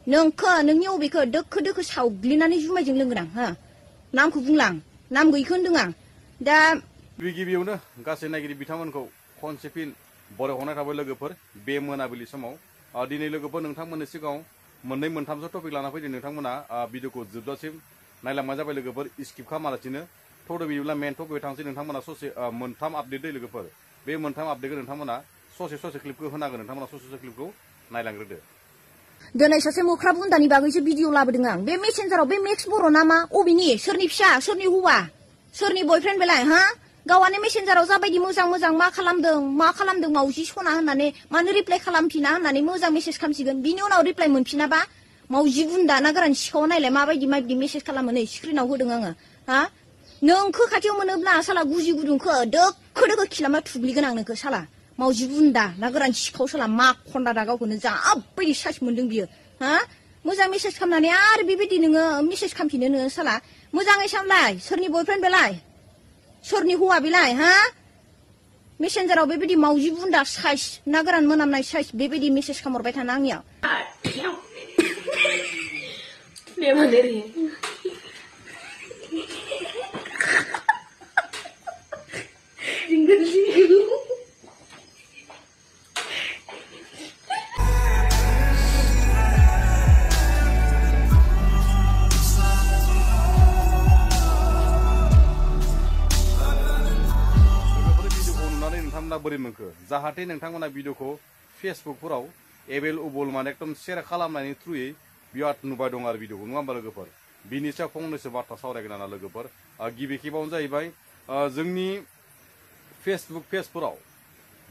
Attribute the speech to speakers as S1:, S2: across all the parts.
S1: नोंखो नोंनि अबेखो दोखो दोखो सावग्लिनानै जुमायजों लोंगोन आं हा नामखौ बुंलां नाम गैयिखौ होनदों आं दा
S2: गिबियावनो गासै नायगिरि बिथांमोनखौ खनसे फिन बरायहरनाय थाबाय लोगोफोर बे मोनाबिलि समाव दिनै लोगोफोर नोंथांमोननि सिगाङाव मोननै मोनथामसो टपिक लाना फैदों नोंथांमोना भिडिअखौ जोबजासिम नायलांबाय जाबाय लोगोफोर स्किप खालामालासिनो थ'द' बिदिब्ला मेन टपिक थांसै नोंथांमोना ससे मोनथाम आपडेट दै लोगोफोर बे मोनथाम आपडेटखौ नोंथांमोना ससे क्लिपखौ होनांगोन नोंथांमोना ससे क्लिपखौ नायलांग्रोदो
S1: दिनै सासे मोख्रा बुन्दानि बागैसो भिडिअ लाबोदों आं बे मेसेन्जाराव बे मेक्स बर' ना मा अबेनि सोरनि फिसा सोरनि हौवा सोरनि बयफ्रेन्ड बेलाय हा गावानो मेसेन्जाराव जाबायदि मोजां मा खालामदों मावजि सना होननानै मानो रिप्लाय खालामफिना होननानै मोजां मेसेज खालामसिगोन बिनि उनाव रिप्लाय मोनफिनाबा मावजि बुन्दा ना गोरान सिखाव नायलाय माबायदि मेसेज खालामो नै स्क्रिनाव होदों आङो हा नोंखो खाथियाव मोनोब्ला साला गुजि गुदुंखो दोखो दोखो खिलामा थुग्लिगोन आं नोंखो साला मावजि बुन्दा ना गोरान सिखाव साला मा खन्दा दा गावखौनो जाबायदि साइस मोनदों बियो हा मोजां मेसेज खालामनानै आरो बेबायदि नोङो मेसेज खालामफिनो नोङो साला मोजाङै सामलाय सोरनि बयफ्रेन्ड बेलाय सोरनि हौवा बेलाय हा मेसेन्जाराव बेबायदि मावजि बुन्दा साइस ना गोरान मोनामनाय साइस बेबायदि मेसेज खामहरबाय थाना आंनियाव
S2: बोरै मोनखो जाहाथे नोंथांमोना भिडिअखौ फेसबुकफोराव एभेलेबल माने एकदम शेयार खालामनायनि थ्रुयै बिराद नुबाय दं आरो भिडिअखौ नङा होमबा लोगोफोर बिनि सायाव फंनैसो बाथ्रा सावरायगोन आरो लोगोफोर गिबि खेबावनो जाहैबाय जोंनि फेसबुक पेजफोराव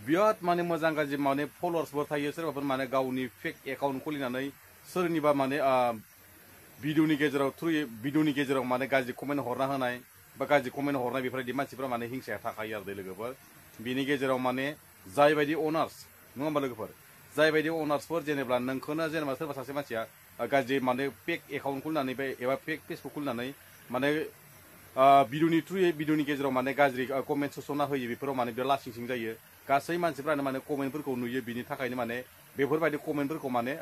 S2: बिराद माने मोजां गाज्रि माने फलोवार्सफोर थायो सोरबाफोर माने गावनि फेक एकाउन्ट खुलिनानै सोरनिबा माने भिडिअनि गेजेराव माने गाज्रि कमेन्ट हरना होनाय बा गाज्रि कमेन्ट हरनाय बेफोरबायदि मानसिफोरा माने हिंसाया थाखायो आरो लोगोफोर बिनि गेजेराव माने जायबायदि अनार्स नङा होमबा लोगोफोर जायबायदि अनार्सफोर जेनेबा नोंखौनो जेनेबा सोरबा सासे मानसिया गाज्रि माने फेक एकाउन्ट खुलिनानै एबा फेक फेसबुक खुलिनानै माने भिडिअनि थ्रुयै भिडिअनि गेजेराव माने गाज्रि कमेन्ट सोसनना होयो बेफोराव माने बिराद लासिं सिं जायो गासै मानसिफ्रानो माने कमेन्टफोरखौ नुयो बिनि थाखायनो माने बेफोरबायदि कमेन्टफोरखौ माने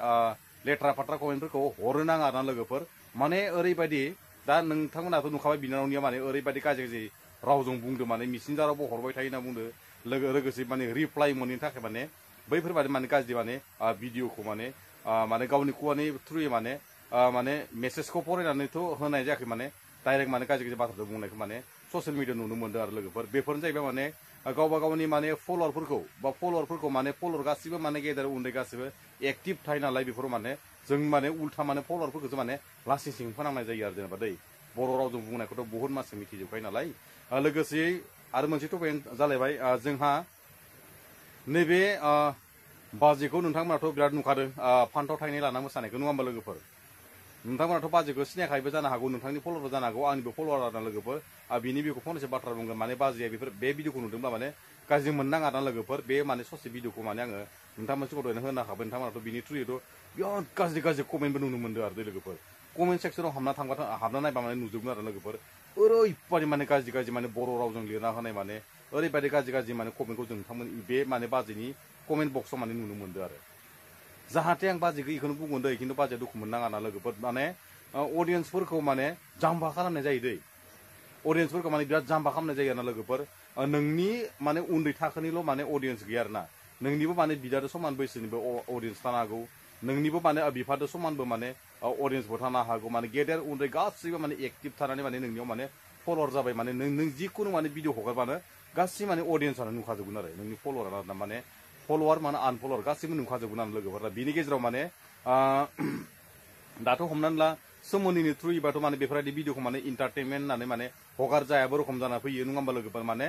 S2: लेथ्रा फाथ्रा कमेन्टफोरखौ हरनो नाङा ना लोगोफोर माने ओरैबायदि दा नोंथांमोनाथ' नुखाबाय बिनानावनिया माने ओरैबायदि गाज्रि रावजों बुंदों माने मेसेन्जारावबो हरबाय थायो होनना बुंदों लोगोसे माने रिप्लाय मोनैनि थाखाय माने बैफोरबायदि माने गाज्रि माने भिडिअखौ माने गावनि खुगानि थ्रुयै माने मेसेजखौ फरायनानैथ' होनाय जायाखै माने डाइरेक्ट माने गाज्रि बाथ्राजों बुंनायखौ माने ससियेल मिडियायाव नुनो मोनदों आरो लोगोफोर बेफोरनो जाहैबाय माने गावबा गावनि माने फलोवारफोरखौ माने फलोवार गासिबो माने गेदेर उन्दै गासिबो एक्टिभ थायो नालाय बेफोराव माने जों माने उल्था माने फलोवारफोरखौसो माने लासिं सिं फोनांनाय जायो आरो जेनेबा दै बर' रावजों बुंनायखौथ' बहुत मानसि मिथिजोबखायो नालाय लोगोसेयै आरो मोनसे टपिक जालायबाय जोंहा नैबे बाजैखौ नोंथांमोनाथ' बिराद नुखादों फान्थाव थाइनै लाना मोसानायखौ नङा होमबा लोगोफोर नोंथांमोनाथ' बाजैखौ सिनायखायोबो जानो हागौ नोंथांनि फलोवार जानो हागौ आंनिबो फलोवार आरो लोगोफोर बिनि बेखौ फंनैसो बाथ्रा बुंगोन माने बाजैया बे भिडिअखौ नुदोंब्ला माने गाज्रि मोननाङा ना लोगोफोर बे माने ससे भिडिअखौ माने आङो नोंथांमोन सिगाङाव होनो हाखाबाय नोंथांमोनाथ' बिनि थ्रुयैथ' बिराद गाज्रि कमेन्टबो नुनो मोनदों आरो लोगोफोर कमेन्ट सेक्सनाव हाबना नायबा माने नुजोबगोन आरो लोगोफोर ओरैबायदि माने गाज्रि माने बर' रावजों लिरना होनाय माने ओरैबायदि गाज्रि माने कमेन्टखौ जों नोंथांमोन बे माने बाजैनि कमेन्ट बक्सआव माने नुनो मोनदों आरो जाहाथे आं बाजैखौ बेखौनो बुंगोन दै खिन्थु बाजैया दुखु मोननाङा ना लोगोफोर माने अडियेन्सफोरखौ माने जाम्बा खालामनाय जायो दै अडियेन्सफोरखौ माने बिराद जाम्बा खालामनाय जायो आरोना लोगोफोर नोंनि माने उन्दै थाखोनिल' माने अडियेन्स गैया आरोना नोंनिबो माने बिदाजों समान बैसोनिबो अडियेन्स थानो हागौ नोंनिबो माने बिफाजों समानबो माने अडियेन्सबो थानो हागौ माने गेदेर उन्दै गासैबो माने एक्टिभ थानानै माने नोंनियाव माने फलोवार जाबाय माने नों जिखुनु माने भिडिअ हगारबानो गासै माने अडियेन्सआनो नुखाजोबगोन आरो नोंनि फलोवार माने फलोवार माने आनफलोवार गासैबो नुखाजोबगोन आरो लोगोफोरा बिनि गेजेराव माने दाथ' हमनानै ला सोमोन्दोनि थ्रुयैबाथ' माने बेफोरबायदि भिडिअखौ माने इन्टारटेनमेन्ट होननानै माने हगार जायाबो रखम जाना फैयो नङा होमबा लोगोफोर माने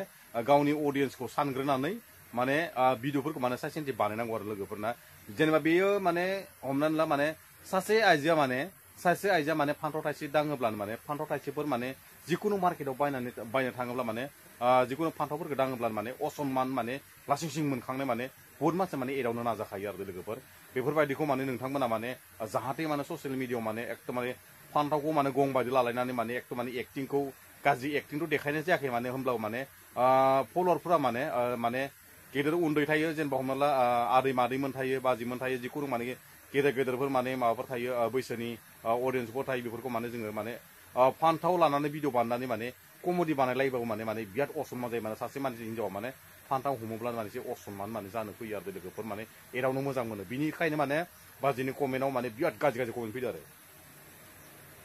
S2: गावनि अडियेन्सखौ सानग्रोनानै माने भिडिअफोरखौ माने साइसेन्टि बानायनांगौ आरो लोगोफोरना जेनेबा बेयो माने हमनानै ला माने सासे आइजोआ माने फान्थाव थाइसे दाङोब्लानो माने फान्थाव थाइसेफोर माने जिखुनु मार्केटाव बायनो थाङोब्ला माने जिखुनु फान्थावफोरखौ दाङोब्ला माने असनमान माने लासिं सिं मोनखांनाय माने बहुत मानसि माने एदावनो नाजाखायो आरो लोगोफोर बेफोरबायदिखौ माने नोंथांमोना माने जाहाथे माने ससियेल मिडियायाव माने एकदम माने फान्थावखौ माने गं बायदि लालायनानै माने एकदम माने एक्टिंखौ गाज्रि एक्टिंथ' देखायनाय जायाखै माने होमब्लाबो माने फलोवारफोरा माने गेदेर उन्दै थायो जेनेबा हमना ला आदै मादैमोन थायो बाजिमोन थायो जिखुनु माने गेदेर गेदेरफोर माने माबाफोर थायो बैसोनि अडियेन्सफोर थायो बेफोरखौ माने जोङो माने फान्थाव लानानै भिडिअ बानायनानै माने कमेडि बानायलायोबाबो माने बिराद असनमान जायो माने सासे मानसि हिनजावा माने फान्थाव हमोब्ला माने एसे असनमान माने जानो फैयो आरो लोगोफोर माने एरावनो मोजां मोनो बिनिखायनो माने बाजिनि कमेन्टआव माने बिराद गाज्रि गाज्रि कमेन्ट फैदों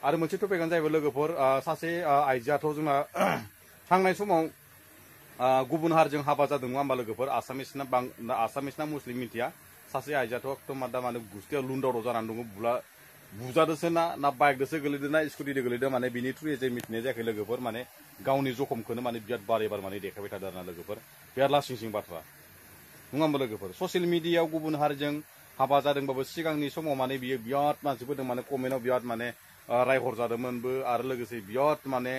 S2: आरो मोनसे टपिकआनो जाहैबाय लोगोफोर सासे आइजोआथ' जोंना थांनाय समाव गुबुन हारिजों हाबा जादों नङा होमबा लोगोफोर आसामिसना मुस्लिम मिथिया सासे आइजोआथ' एकदम दा माने गुस्थियाव लुनदावदाव जानानै दङ बुजादोसो ना बाइकदोसो गोलैदों ना स्कुटिदो गोलैदों माने बिनि थ्रुयै जों मिथिनाय जायाखै लोगोफोर माने गावनि जखमखौनो माने बिराद बारे बार माने देखायबाय थादों आरोना लोगोफोर बिराद लासिं सिं बाथ्रा नङा होमबा लोगोफोर ससियेल मिडियायाव गुबुन हारिजों हाबा जादोंबाबो सिगांनि समाव माने बियो बिराद मानसिफोरदों माने कमेन्टआव बिराद माने रायहरजादोंमोनबो आरो लोगोसे बिराद माने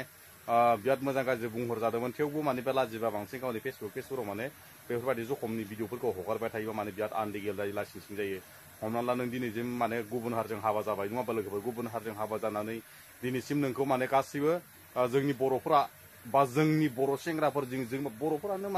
S2: बिराद मोजां गाज्रि बुंहरजादोंमोन थेवबो माने बे लाजिबा बांसिन गावनि फेसबुकफोराव माने बेफोरबायदि जखमनि भिडिअफोरखौ हगारबाय थायोबा माने बिराद आन्देगेल जायो लासिं सिं जायो हमना ला नों दिनैसिम माने गुबुन हारिजों हाबा जाबाय नङा होमबा लोगोफोर गुबुन हारिजों हाबा जानानै दिनैसिम नोंखौ माने गासैबो जोंनि बर'फोरा बा जोंनि बर' सेंग्राफोर जों बर'फोरानो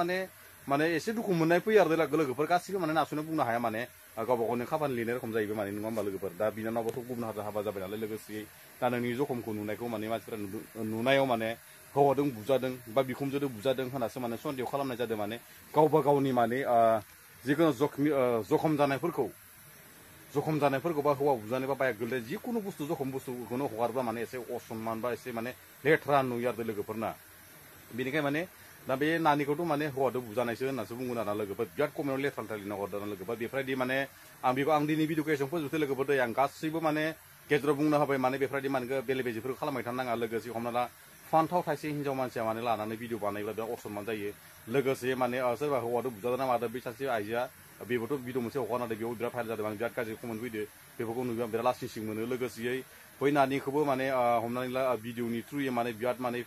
S2: माने एसे दुखु मोननाय फैयो आरो लोगोफोर गासैबो माने नासयनो बुंनो हाया माने गावबा गावनि खाफाल लिरनाय रखम जाहैबाय माने नङा होमबा लोगोफोर दा बिनानावाबोथ' गुबुन हारिजों हाबा जाबाय नालाय लोगोसे दा नोंनि जखमखौ नुनायखौ माने मानसिफोरा नुनायाव माने हौवादों बुजादों बा बिखुमजोदों बुजादों होननासो माने सन्देह खालामनाय जादों माने गावबा गावनि माने जिखुनु जखम जानायफोरखौ बा हौवा बुजानाय बा बाइक गोलैनाय जिखुनु जखम बुस्थुखौनो हगारब्ला माने एसे असनमान बा एसे माने लेथ्रा नुयो आरो लोगोफोरना बेनिखायनो माने दा बे नानिखौथ' माने हौवादों बुजानायसो होननासो बुंगोन आरोना लोगोफोर बिराद कमेन्टआव लेथ्रा लिरना हरदों आरो लोगोफोर बेफोरबायदि माने आं दिनै भिडिअखौ एसेबां फोजोबसै लोगोफोर दै आं गासैबो माने गेजेराव बुंनो हाबाय माने बेफोरबायदि माने बेले बेजेफोरखौ खालामबाय थानो नाङा लोगोसे हमना ला फान्थाव थाइसे हिनजाव मानसिया माने लानानै भिडिअ बानायब्ला बिराद असनमान जायो लोगोसे माने सोरबा हौवादों बुजादों ना मादों बे सासे आइजोआ बेबोथ' भिडिअ मोनसे हगारनानै बेयाव बिराद भाइरेल जादों आं बिराद गाज्रि कमेन्ट फैदो बेफोरखौ नुयोबा बिराद लासिं सिं मोनो लोगोसेयै बै नानिखौबो माने हमनानै ला भिडिअनि थ्रुयै माने बिराद माने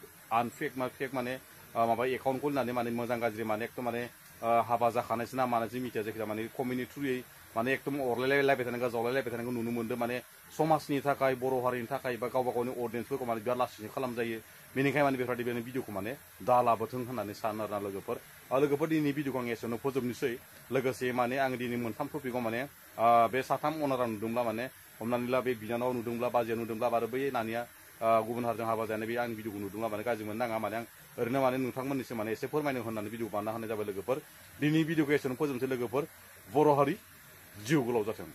S2: फेक माने माबा एकाउन्ट खुलिनानै माने मोजां गाज्रि माने एकदम माने हाबा जाखानायसो ना मानायसो मिथिया जायखिजाया माने कमेन्टनि थ्रुयै माने एकदम अरलायलायबाय थानायखौ जावलायलायबाय थानायखौ नुनो मोन्दों माने समाजनि थाखाय बर' हारिनि थाखाय बा गावबा गावनि अडियेन्सफोरखौ माने बिराद लासिं खालामजायो बेनिखायनो माने बेफोरबायदि भिडिअखौ माने दा लाबोथों होननानै सानो आरोना लोगोफोर दिनै भिडिअखौ आं एसेयावनो फोजोबनोसै लोगोसे माने आं दिनै मोनथाम टपिकआव माने बे साथाम अनारा नुदोंब्ला माने हमनानै ला बे बिनानाव नुदोंब्ला बाजैया नुदोंब्ला आरो बै नानिया गुबुन हारिजों हाबा जानाय बे आंनि भिडिअखौ नुदोंब्ला माने गाज्रि मोननो नाङा माने आं ओरैनो माने नोंथांमोननिसिम माने एसे फोरमायनो होननानै भिडिअ बानायना होनाय जाबाय लोगोफोर दिनै भिडिअखौ एसेयावनो फोजोबनोसै लोगोफोर बर' हारि जिउ गोलाव जाथों।